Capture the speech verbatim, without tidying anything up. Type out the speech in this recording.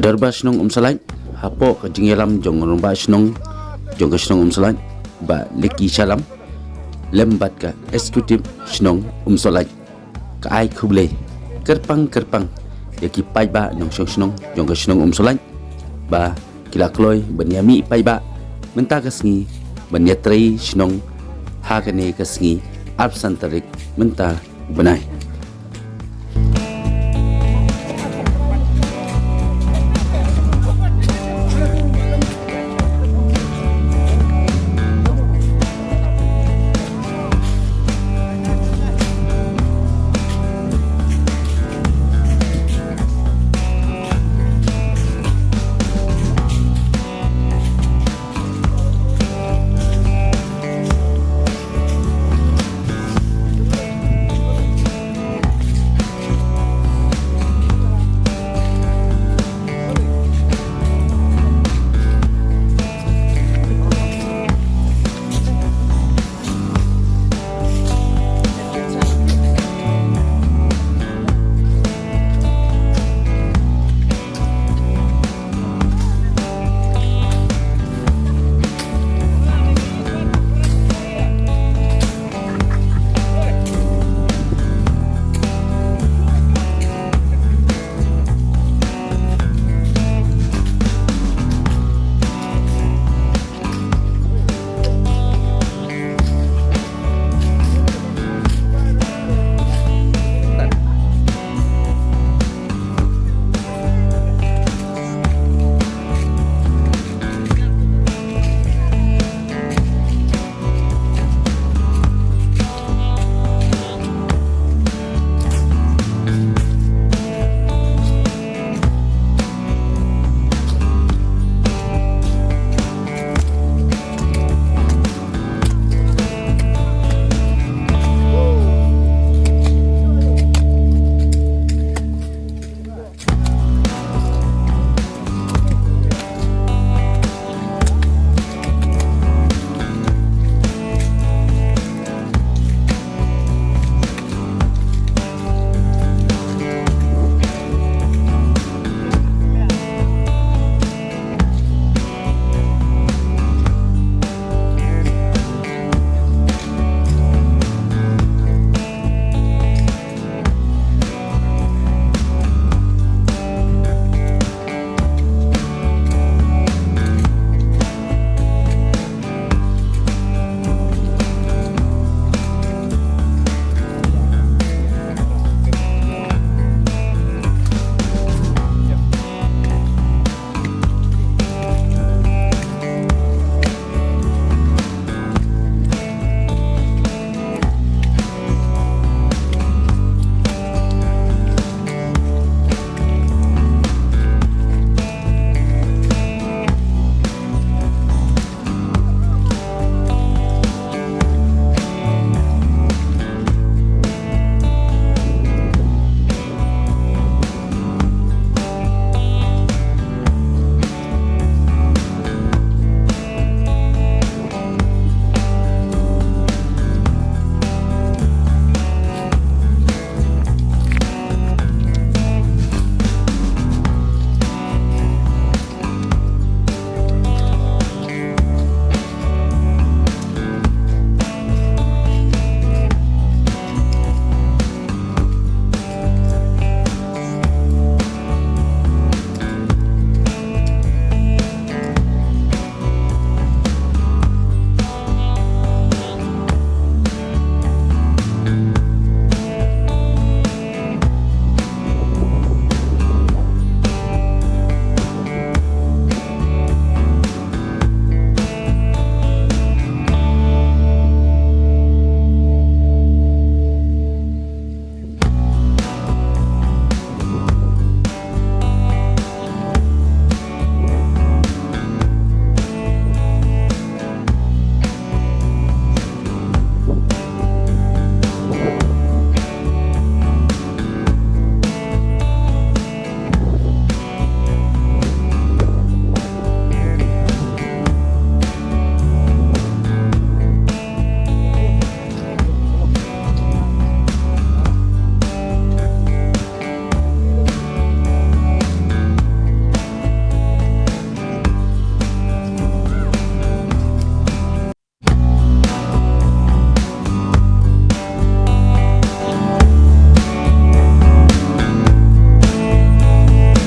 Dorbar Shnong Umsallait, hapoh ka jingïalam jong u Rangbah Shnong jong ka Shnong Umsallait, Bah Leki Shylla, lem bad ka Executive Shnong Umsallait, ka ai khublei kyrpang kyrpang ïa ki paidbah nongshong shnong jong ka Shnong Umsallait ba ki la kloi ban ïa mih paidbah mynta ka sngi ban ïatrei shnong ha kane ka sngi, arphew san tarik mynta u bnai.